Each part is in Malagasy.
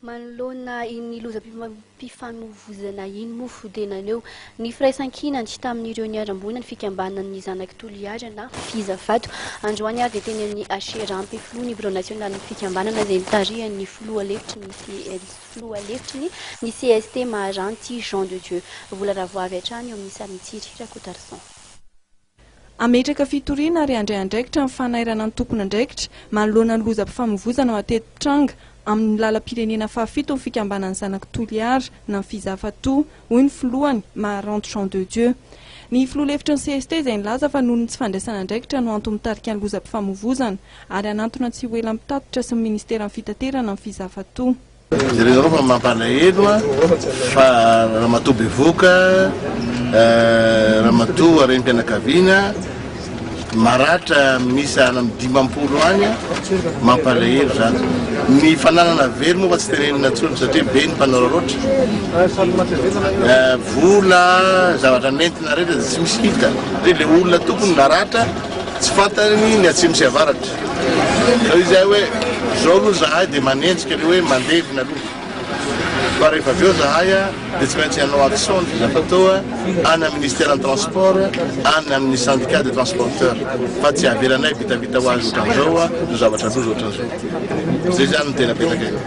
Manoloana iny lozam-pifamoivoizana iny moa dia naneho ny firaisankinany tamin'ireo niharam-boina ny fikambanan'ny Zanak'i Toliara na Fizafato. Androany ary dia teny amin'ny HRA Ampefiloha ny birao nasionalin'ny fikambanana izay notarihan'ny filoha lefitry ny filoha lefitry ny ny cst Maharanty Jean de Dieu. Vola Ravoavy hatrany eo amin'ny sarin'i Tsiry Rakotarison. Hametraka fitoriana ary handray andraikitra amin'ny fanairana ny tompon'andraikitra manoloana ny lozam-pifamoivoizana mateti-pitranga amin'ny lalam-pirenena fahafito ny fikambanan'ny zanak'i Toliara na ny Fizafato, hoy ny filohany, Maharanto Jean de Dieu. Ny filoha lefitry ny cst izay nilaza fa noho ny tsy fandraisana andraikitra no antony mitarika ny lozam-pifamoivoizana ary hanantona tsy ho ela ny mpitatitra sy ny ministeran'ny fitaterana ny Fizafato. Jerenareo fa mampalahelo a fa ramatoa bevoka, ramatoa renim-pianakaviana maratra miisa any amin'ny 50 any a, mampalahelo zany. Ny fananana very moa fa tsy tenenina intsony satria be ny mpanararaotra. Vola, zavatra nentina rehetra dia tsy misy hita satria le olona tompony naratra tsy fantany ny atsimo sy avaratra. Zao izahay hoe zao aloha zahay dia manenjika le hoe mandevina aloha fa rehefa avy eo zahay dia tsy maintsy hanao action ny fizafatao any amin'ny ministère ny transport any amin'ny syndicat des transporteurs fa tsy avelanay vitavita ho azy ohatran'izao no zavatra loza ohatran'izao. Zay zany no tena apetaka eo.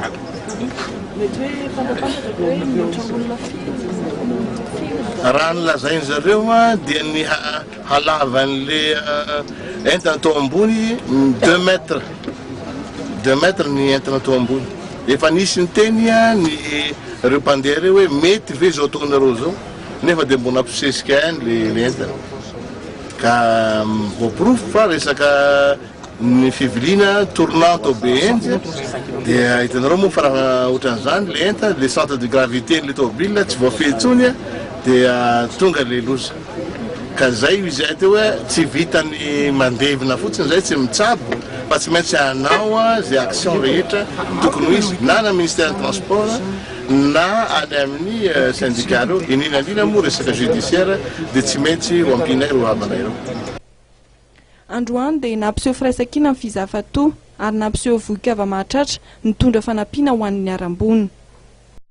Raha ny lazain-dry zareo dia ny Halavan'le entana tao ambony deux mètres, 2 mètres ny entana tao ambony. Efa nisy niteny ny ireo mpandeha ireo hoe mety ve izao ataonareo izao nefa dia mbola nampisesika ihany le le entana. Ka voaporofo fa resaka ny fiviliana tournant tao Behenjy dia hitanareo moa fa raha ohatran'izany le entana, le centre de gravité n'le tômôbile tsy voafehy intsony dia tonga le loza. Ka zay io izahay teo hoe tsy vitan'ny mandevina fotsiny zay, tsy mitsabo fa tsy maintsy hanao zay action rehetra tokony ho izy na any amin'ny ministère ny transport na any amin'ny syndicat reo, indrindra indrindra moa resaka judiciaire dia tsy maintsy ho ampianay ireo havana ireo. Androany dia nampiseho firaisankina ny Fizafato ary nampiseho vohi-kava-mahatratra nitondra fanampiana ho an'ny niharam-boina.